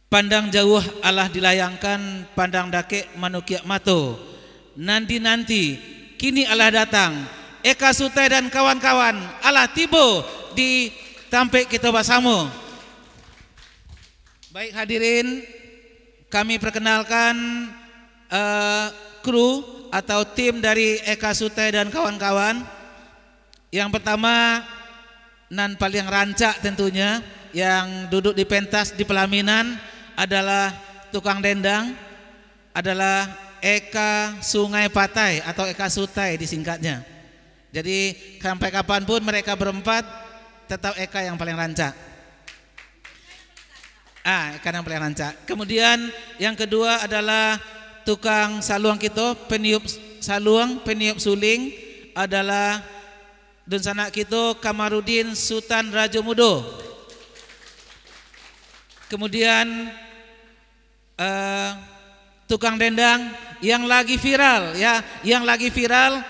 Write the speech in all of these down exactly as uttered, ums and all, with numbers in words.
Pandang jauah alah dilayangkan, pandang dakek manukiak mato. Nan dinanti, kini alah datang. Eka Sutai dan kawan-kawan alah tibo di tampek kito basamo. Baik hadirin, kami perkenalkan, eh, kru atau tim dari Eka Sutai dan kawan-kawan. Yang pertama, nan paling rancak tentunya, yang duduk di pentas di pelaminan adalah tukang dendang, adalah Eka Sungai Patai atau Eka Sutai disingkatnya. Jadi, sampai kapanpun mereka berempat, tetap Eka yang paling rancak. Ah, Eka yang paling rancak. Kemudian, yang kedua adalah tukang saluang kito, peniup saluang, peniup suling adalah dunsanak kito, Kamarudin Sutan Rajo Mudo. Kemudian, eh, tukang dendang yang lagi viral, ya, yang lagi viral,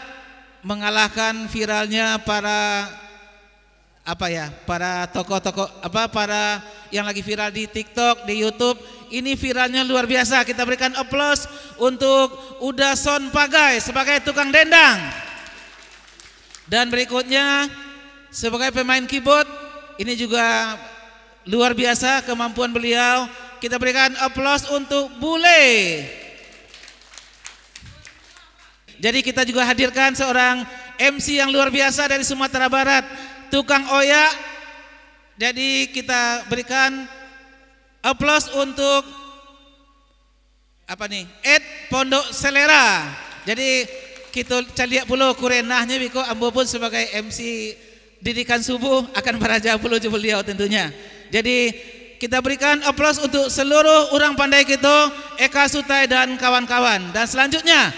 mengalahkan viralnya para, apa ya, para tokoh-tokoh, apa, para yang lagi viral di TikTok, di YouTube. Ini viralnya luar biasa. Kita berikan aplaus untuk Uda Son Pagai sebagai tukang dendang. Dan berikutnya, sebagai pemain keyboard, ini juga luar biasa kemampuan beliau. Kita berikan aplaus untuk Bule. Jadi, kita juga hadirkan seorang M C yang luar biasa dari Sumatera Barat, tukang oyak. Jadi, kita berikan aplaus untuk apa ni? Ed Pondok Selera. Jadi, kito caliak pulo kurenahnyo, biko ambo pun sabagai M C didikan subuh akan baraja pulo jo baliau tentunya. Jadi, kita berikan aplaus untuk seluruh urang pandai kito, Eka Sutai dan kawan-kawan. Dan selanjutnya,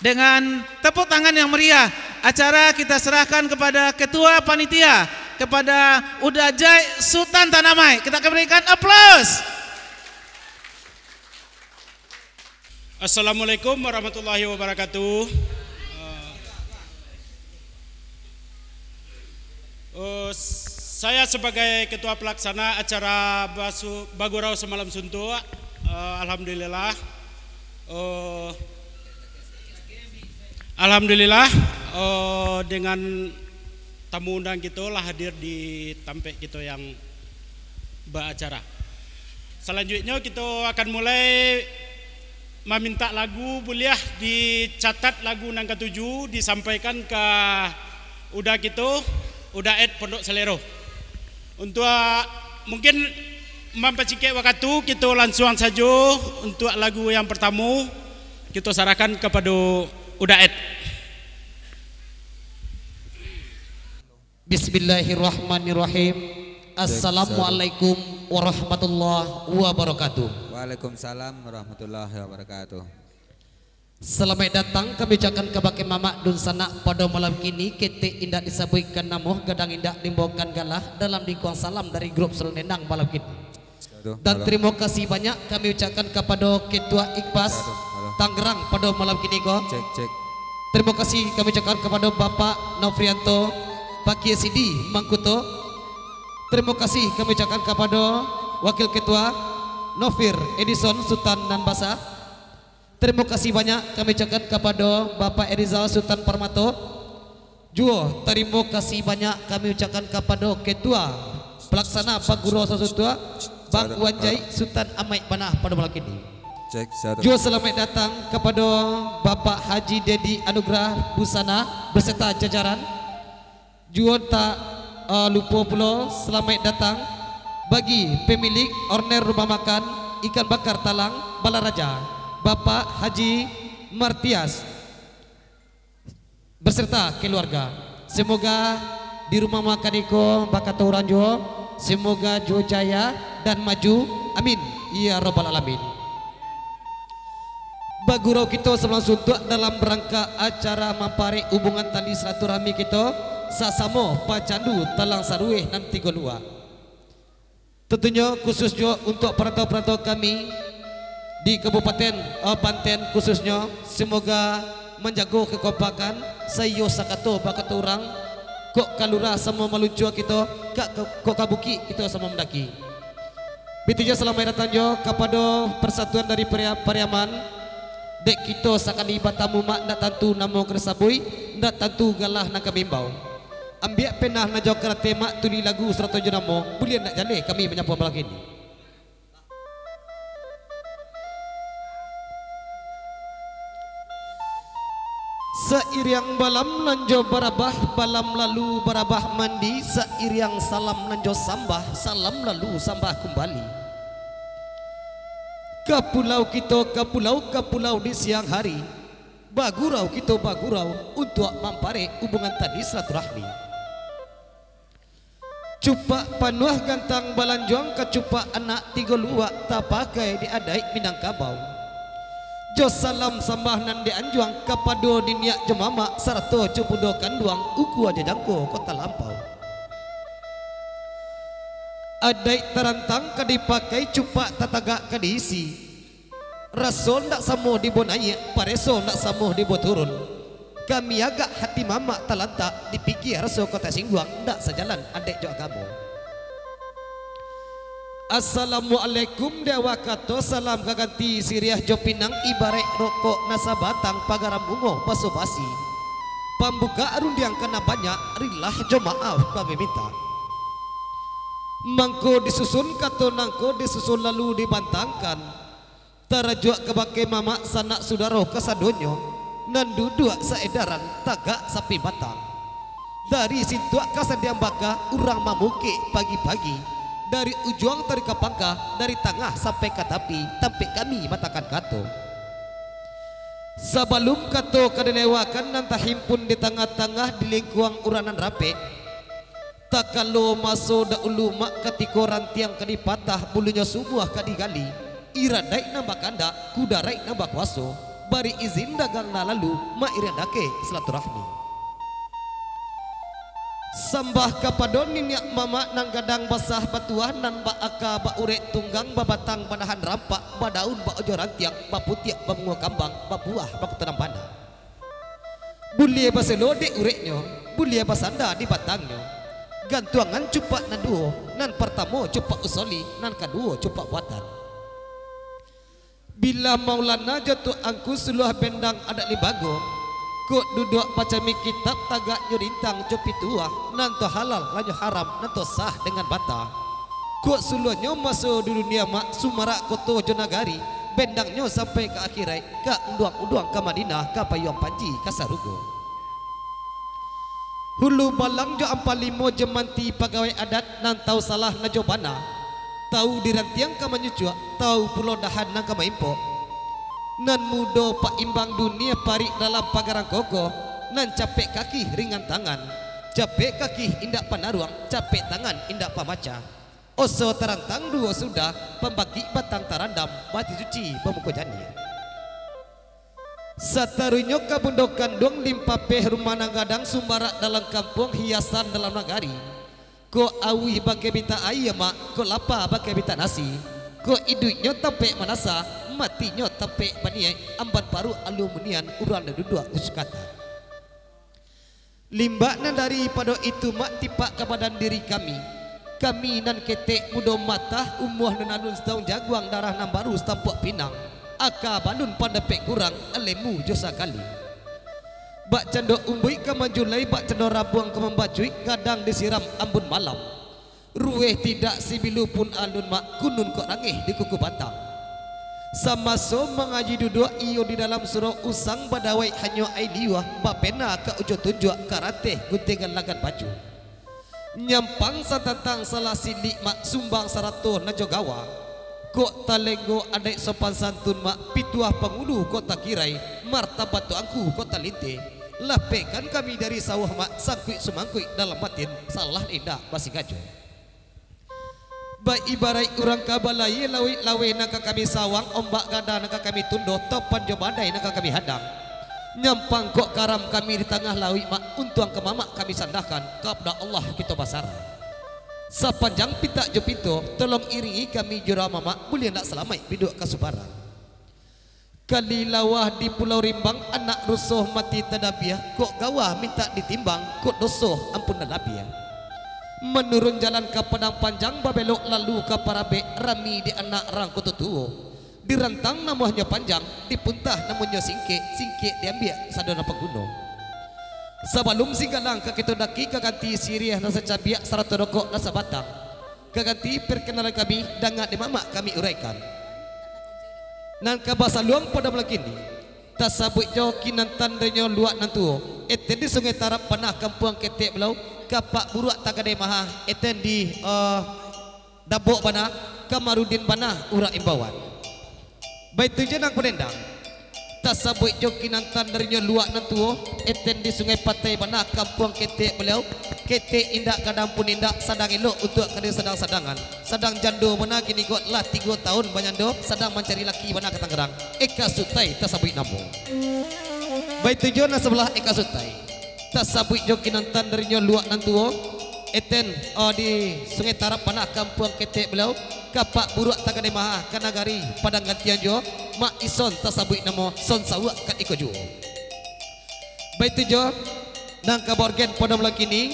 dengan tepuk tangan yang meriah, acara kita serahkan kepada Ketua Panitia, kepada Uda Jaik Sutan Tanah Mai. Kita akan berikan aplaus. Assalamualaikum warahmatullahi wabarakatuh. Eh, eh, saya sebagai ketua pelaksana acara basu-, Bagurau Samalam Suntuk, eh, alhamdulillah, eh, alhamdulillah, eh, dengan tamu undang kito lah hadir di tampek kito yang baacara. Salanjuiknyo, kito akan mulai mamintak lagu, buliah dicatat lagu nan katuju, disampaikan ka Uda kito, Uda Ed Pondok Salero. Untuak mungkin mampacikek wakatu, kito lansuang sajo untuak lagu yang partamo, kito sarahkan kapado Uda Ed. Bismillahirrahmanirrahim. Assalamualaikum warahmatullahi wabarakatuh. Waalaikumsalam warahmatullahi wabarakatuh. Salamaik datang kami ucapkan kabake mamak dunsanak pado malam kini, ketek indak disabuikkan namo, gadang indak diimbokan galah, dalam lingkuang salam dari grup Salendang malam kini. Dan tarimo kasih banyak kami ucapkan kapado Ketua Ikpas Tangerang pado malam kini ko. Cek, cek. Tarimo kasih kami ucapkan kapado Bapak Nofrianto, Pakia Sidi Mangkuto. Tarimo kasih kami ucapkan kapado Wakil Ketua Nofir Edison Sutan Nan Basa. Tarimo kasih banyak kami ucapkan kapado Bapak Erizal Sutan Parmato. Juo, tarimo kasih banyak kami ucapkan kapado Ketua Palaksana Pagurau Sasutua, Bang Wan Jaik Sutan Amaik Banah pado malam kini. Cek, satu. Juo salamaik datang kapado Bapak Haji Dedi Anugrah Busana beserta jajaran. Juo tak, eh, lupo pulo salamaik datang bagi pemilik owner rumah makan Ikan Bakar Talang Balaraja, Bapak Haji Martias beserta keluarga. Semoga di rumah makan iko bakato urang juo, semoga juo jaya dan maju. Amin, ya rabbal alamin. Bagurau kito samalam suntuak dalam rangka acara mamparek hubungan tali silaturahmi kito sasamo pacandu Talang Sarueh nan tigo luak. Tentunyo khusus juo untuak parantau-parantau kami di Kabupaten, eh, Banten khususnyo, semoga manjago kakompakan, saiyo sakato bakato urang, kok ka lurah samo maluncua kito, kak, kok ka bukik kito samo mandaki. Bitijo salamaik datang jo kapado parsatuan dari Paria-, Pariaman. Dek kito sakali batamu mak, ndak tantu namo ka disabuik, ndak tantu galah nan ka maimbau. Ambiak penah nan jo karateh mak, tulih lagu sarato jo namo, buliah ndak jaleh kami manyapo malam kini. Sairiang balam nan jo barabah, balam lalu barabah mandi, sairiang salam nan jo sambah, salam lalu sambah kumbali. Ka pulau kito, ka pulau, ka pulau di siang hari, bagurau kito bagurau untuak mamparek hubungan tali silaturahmi. Cupak panuah gantang balanjuang, kacupak anak tigo luak tapakai di adaik Minangkabau. Jo salam sambah nan dianjuang kapado niniak jo mamak sarato jo bundo kanduang, ukua jo jangko kota lampau. Adaik tarantang ka dipakai, cupak tatagak ka diisi. Raso ndak samo dibo naiak, pareso ndak samo dibo turun. Kami agak hati mamak talantak, dipikia raso ka tasingguang, ndak sajalan adaik jo agamo. Assalamualaikum di awak kato, salam ka ganti siriah jo pinang, ibaraik rokok nan sabatang, pagaram bungo baso-basi. Pambukak rundiang ka nan banyak, rilah jo maaf kami mintak. Mangko disusun kato nangko, disusun lalu dibantangkan. Tarajuak kabake mamak, sanak sudaro kasadonyo, nan duduak saedaran tagak sapibatang. Dari sintuak ka sandiang baka, urang mamukek pagi-pagi, dari ujuang taruih ka pangka, dari tangah sampai ka tapi, tampek kami matakan kato. Sabalum kato ka dilewakan, nan tahimpun di tangah-tangah, di lingkuang urang nan rapek, Takalo maso dahulu mak, katiko rantiang ka dipatah, bulunyo sumuah ka digali, iradaik nan bakandak, kudaraik nan bakuaso, bari izin dagang nan lalu, mairiang dakek silaturahmi. Sambah kapado niniak mamak nan gadang basah batuah, nan baaka baurek tunggang, babatang banahan rampak, badaun baujua rantiang, baputiak babungo kambang, babuah bakuto nan bana. Buliah baselo dek ureknyo, buliah basanda di batangnyo. Gantuangan cupak nan duo, nan partamo cupak usoli, nan kaduo cupak buatan. Bila Maulana jo Tuangku Suluah Bendang Adat Limbago, kok duduak bacami kitab, tagaknyo rintang jo pituah, nan tu halal, nan nyo haram, nan tu sah dengan bata. Kok suluahnyo maso di dunia mak, sumarak koto jo nagari, bendangnyo sampai ka akhiraik, ka unduang-unduang ka Madinah, ka payuang panji ka sarugo. Hulu balang jo ampang limo, jo manti pagawai adat, nan tau salah nan jo bana, tau di rantiang ka manyucuak, tau pulo dahan nan ka maimpok. Nan mudo paimbang dunia, parik dalam pagaran kokoh, nan capek kaki ringan tangan, capek kaki indak panaruang, capek tangan indak pamacah. Oso tarantang duo sudah, pambangkik batang tarandam, mati suci bamuko janiah. Sataruihnyo ka bundo kanduang, limpapeh rumah nan gadang, sumbarak dalam kampuang, hiasan dalam nagari. Kok auih bakeh mintak aia mak, kok lapa bakeh mintak nasi. Kok iduiknyo tampek manasa, matinyo tampek baniaik, amban paruik alun munian, urang nan duduak usukatan. Limbak nan daripado itu mak, tipak ka badan diri kami. Kami nan ketek mudo matah, umua nan alun sataun jaguang, darah nan baru satampuak pinang, aka balun pandapek kurang, alemu jo sakali. Bak cando umbuik ka manjulai, bak cando rabuang ka mambacuik, gadang disiram ambun malam. Ruweh tidak sibilu pun alun mak, kunun kok rangeh di kuku batang. Samaso mangaji duduak iyo di dalam surau usang, badawai hanyo ai liuah, bapena ka ujo tunjuak, karateh guntingan langan baju. Nyampang satantang salah silik mak, sumbang sarato nan jo gawa. Kok talenggo adaik sopan santun mak, pituah pangulu kok takirai, martabat tuangku kok talinteh. Lapehkan kami dari sawah mak, sangkuik sumangkuik dalam batin, salah indak basingajo. Baibaraik urang ka balayia, lauik laweh nan ka kami sawang, ombak gadang nan ka kami tundo, topan jo badai nan ka kami hadang. Nyampang kok karam kami di tangah lauik mak, untuang ka mamak kami sandahkan, kapado Allah kito basarah. Sapanjang pitak jo pinto, tolong iringi kami jo doa mamak, buliah ndak salamaik biduak ka subarang. Kali lawah di Pulau Rimbang, anak ruso mati tadabiah, kok gawa mintak ditimbang, kok doso ampun nan labiah. Manurun jalan ka Padang Panjang, babelok lalu ka Parabek, rami di anak rang Koto Tuo. Dirantang namuahnyo panjang, dipuntah namuahnyo singkek, singkek diambiak, sado nan paguno. Sabalum Singgalang ka kito daki, ka ganti siriah nan sacabiak, sarato rokok nan sabatang. Ka ganti perkenalan kami, danga dek mamak kami uraikan. Nan ka basaluang pado malam kini, tasabuik jo kinantan darinyo luak nan tuo, eten di Sungai Tarab bana kampuang ketek Belau, kapak buruak tagadai maha, eten di, eh, Dabok bana, Kamarudin bana urang imbauan. Baitu jo nan panandang, tasabuik jo kinantan darinyo luak nan tuo, eten di Sungai Patai bana kampuang ketek Belau, ketek indak gadang pun indak, sadang elok untuak ka disadang-sadangan. Sadang jando bana kini ko, lah tigo taun banyando, sadang mancari laki bana ka Tangerang. Eka Sutai tasabuik namo. Baitu jo nan sabalah Eka Sutai. Tasabuik jo kinantan darinyo luak nan tuo, eten, oh, di Sungai Tarab bana kampuang ketek Belau, kapak buruak tagadai maha, ka nagari Padang Gantiang juo, Mak Ison tasabuik namo, son sauak kan iko juo. Baitu jo nan ka baorgen pado malam kini,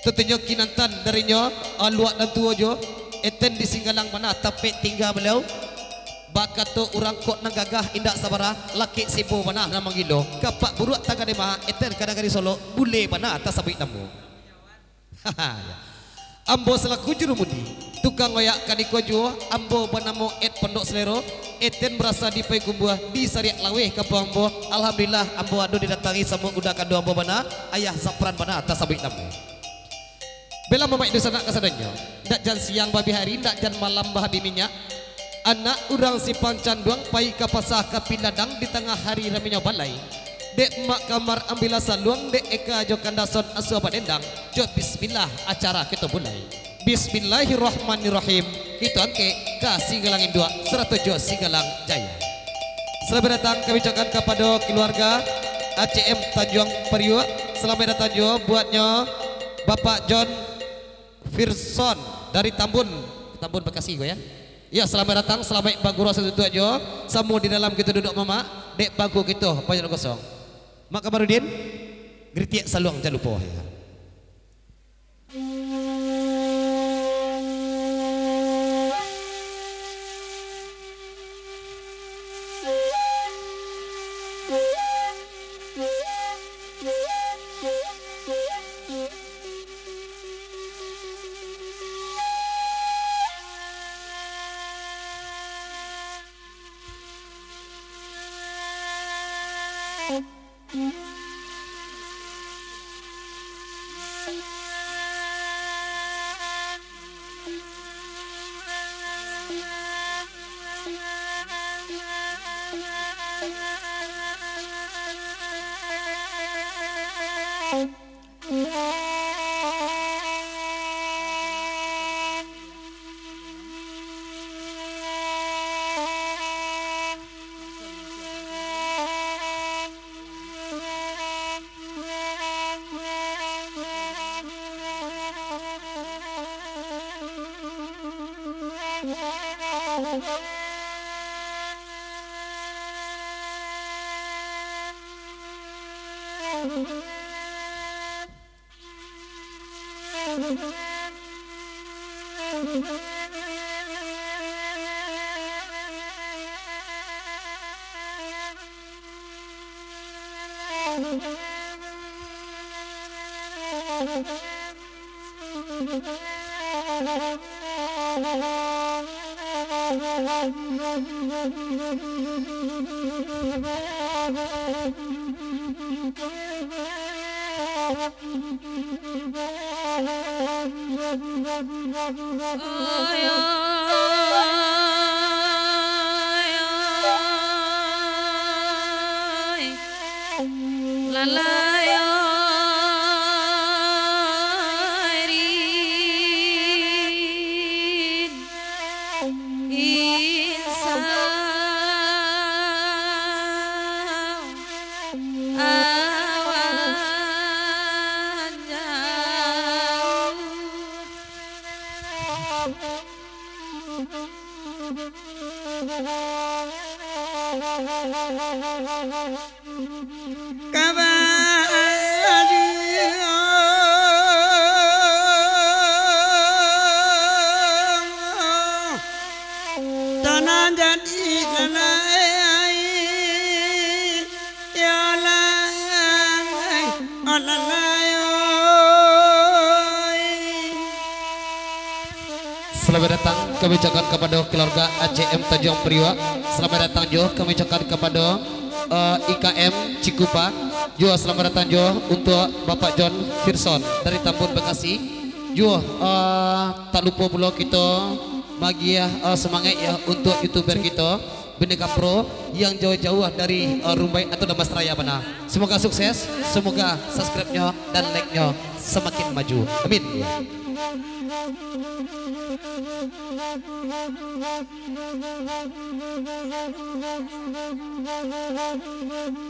tantunyo kinantan darinyo, ah, luak nan tuo juo, eten di Singgalang bana tampek tingga Belau. Bakato urang kok nan gagah indak sabara, lakek sebo bana nan manggilo, kapak buruak tagadai maha, eten ka nagari Solok, bule bana tasabuik namo. Ambo salaku jurumudi, tukang oyak kaniko juo, ambo banamo Ed Pondok Selero, eten barasa di Payakumbuah, di Sariak Laweh kampuang ambo. Alhamdulillah, ambo ado didatangi samo uda kanduang ambo bana, Ayah Sapran bana tasabuik namo. Bela mamaik dunsanak kasadonyo, ndak jan siang bahabih ari, ndak jan malam bahabih minyak. Anak urang simpang canduang, pai ka pasa ka Piladang, di tangah hari raminyo balai. Dek Mak Kamar ambilah saluang, dek Eka jo Kandason asuah badendang, jo bismillah acara kito mulai. Bismillahirrahmanirrahim, kito angkek ka Singgalang Induak sarato jo Singgalang Jaya. Salamaik datang kami ucapkan kapado keluarga A C M Tanjuang Pariuak. Salamaik datang juo buatnyo Bapak John Firson dari Tambun, Tambun Bekasi ko, ya. Ya, salamaik datang, salamaik bagurau satutuak juo. Samo di dalam kito duduak mamak, dek bangku kito banyak kosong. Mak Kamarudin, gritiak saluang jan lupo, ya. Tanah jadi lalai, ya lalai, oh lalai, oi. Selamat datang kami ucapkan kepada keluarga A C M Tanjuang Priok. Selamat datang juo kami ucapkan kepada, eh, I K M Cikupa. Juo selamat datang juo untuk Bapak John Firson dari Tambun, Bekasi. Juo, eh, tak lupo pulo kito magiah, eh, semangat ya untuk YouTuber kito, Bhinneka Pro, yang jauah-jauah dari, eh, Rumbai atau Dharmasraya bana. Semoga sukses, semoga subscribe-nyo dan like-nyo semakin maju. Amin.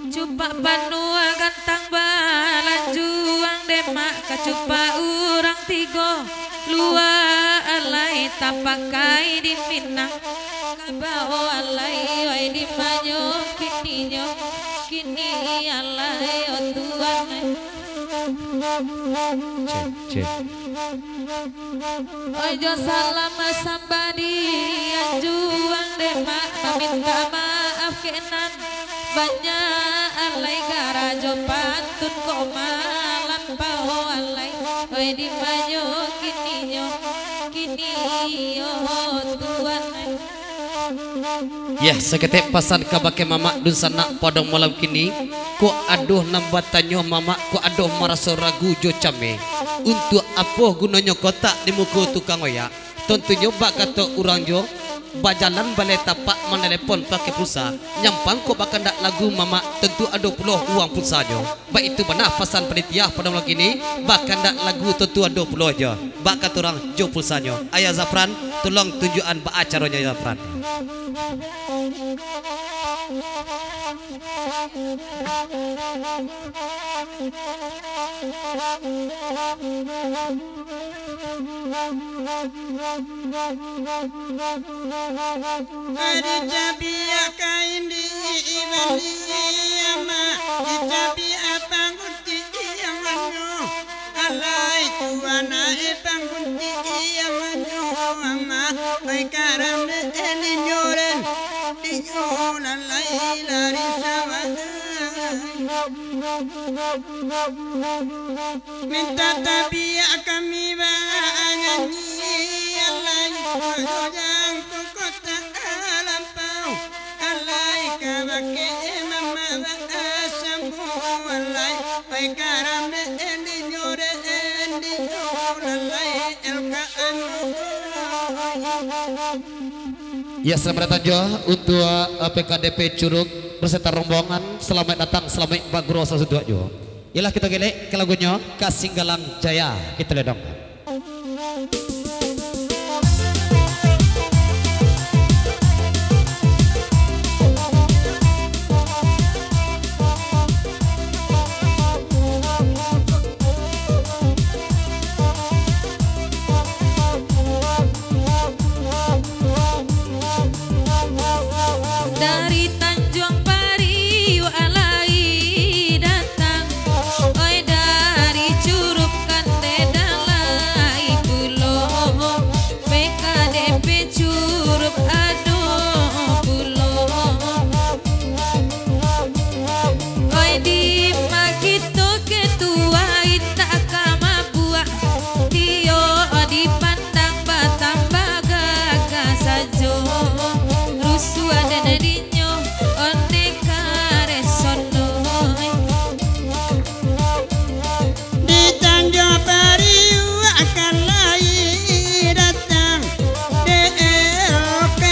Cupak panuah gantang balanjuang, demak kacupak urang tigo. Lua alai tapakai di Minang, kabao alai wai di manyo kininyo, kini alai o tuan. Cek, cek. Ojo salah masambah di anjuang, demak maminta maaf kenan. Banyak alai karajo pantun kok malampau alai. Oi, di manyo kininyo, kininyo tuan. Yah, saketek pasan kabake mamak dunsanak pado malam kini. Kok ado nan batanyo mamak, kok ado maraso ragu jo cameh. Untuak apo gunonyo kotak di muko tukang oyak? Tontunyo bak kato urang jo, bajalan baleh tapak, manalepon pakai pulsa. Nyampang kok bakandak lagu mamak, tontu ado pulo uang pulsanyo. Baitu bana pasan panitia pado malam kini, bakandak lagu tontu ado pulo jo. Bak kato urang jo pulsanyo. Ayah Zafran, tolong tunjuakan baa caronyo, Zafran. Ari cabiak kain di ibali ama, di cabiak panggunti ianganyo. Alai tuan ai panggunti ianganyo ama, oi karam de elinyo ren, dinyo lalai lari sawadai. Minta tabiak kami banyanyi, alai jang tu kota lampau, alai kabake mama basambu, alai pai karam de endinyo de endinyo, alai L K M. Ya, selamat datang juo untuk, eh, P K D P Curug beserta rombongan. Selamat datang, selamat bagurau sasuduak juo. Iyolah, kito gelek ka lagunyo, Kasinggalang Jaya. Kito liek dong. Dari Tanjuang Pariuak lai datang, oi, dari Curup Kandedang lai pulo, P K D P Curup ado pulo. Oi, di ma kito ketua indak ka mabuak, iyo dipandang batambah gagah sajo. Rusuah dan dinyo one kareh sonoi. Di Tanjuang Pariuak ka lai datang, D L K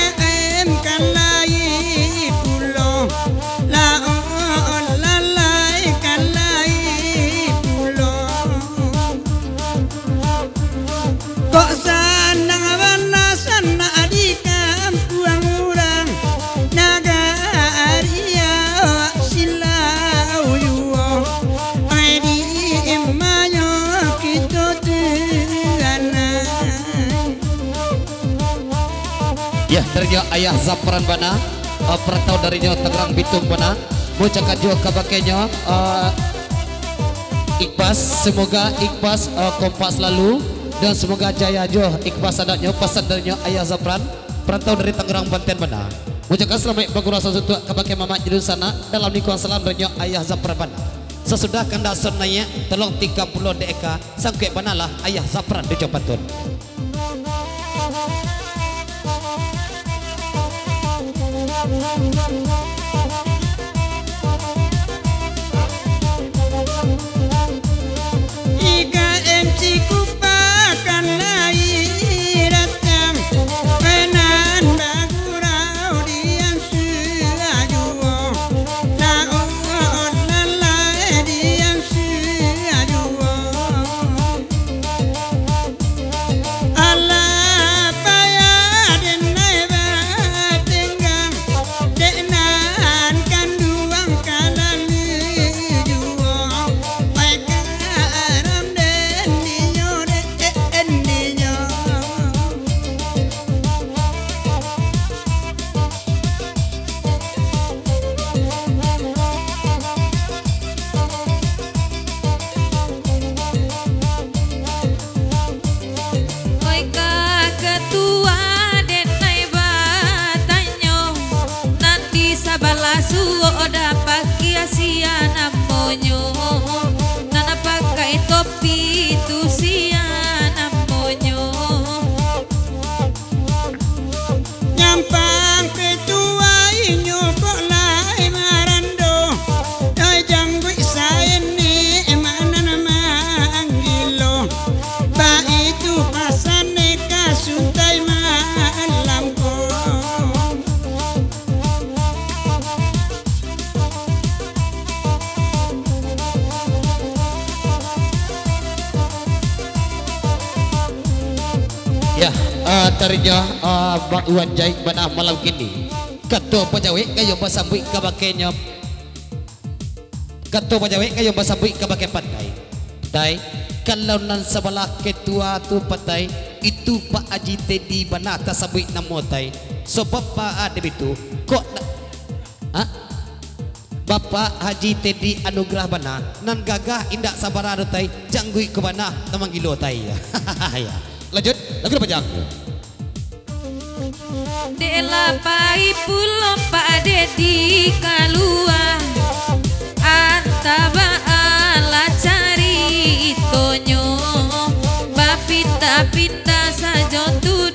M ka lai pulo, laon lalai ka lai pulo. Kok sanang bana sanak di kampuang urang, nagari awak silau juo, ai di emanyo kito tu anai. Yah, darinyo Ayah Zafran bana, eh, perantau darinyo Tangerang Bitung bana, maucapkan juo kabakenyo, eh, ikhlas, semoga ikhlas, eh, kompak selalu, dan semoga jaya juo ikhlas adatnyo, pasan darinyo Ayah Zafran. Parantau dari Tangerang Banten bana. Ngucapkan salamaik baguraso suntuak kabake mamak jo dunsanak, dalam lingkuang salam dari nyo Ayah Zafran bana. Sasudah kandak son naiak, tolong tikam pulo dek eka, sangkuik bana lah Ayah Zafran di Jopatun. Ika M C Kupakan lai datang, penan bagurau di Ansua juo, laok lalai di Ansua juo. Alah payah den lai batenggang, dek nan kanduang ka lalu juo, pai ka aram den ninyo, den ninyo. Oi ka ketua, den lai batanyo, nan di sabalah suok dapakia sia namonyo, nan pakai topi tu sia namonyo. Nyampang ketua inyo kok lai marando, dai jangguik saenek mak nan manggilo, baitu pasan ka Sutai Malam ko. Ya, ah, tarinyo, ah, Mak Wan Jahit bana malam kini. Kato pajawek gayo basambuik kabakenyo. Kato pajawek gayo basambuik kabake patai. Tai, kalau nan sabalah ketua tu patai, itu Pak Haji Tedi bana tasambuik namo tai. Sobab baa dek itu, kok na-, ha? Bapak Haji Tedi Anugrah bana, nan gagah indak sabara doh tai, jangguik ko bana nan manggilo tai. Ya. Lanjut, lagu dipanjang. Dek lah pai pulo Pak Dedi kalua, antah baa lah caritonyo, bapindah-pindah sajo tu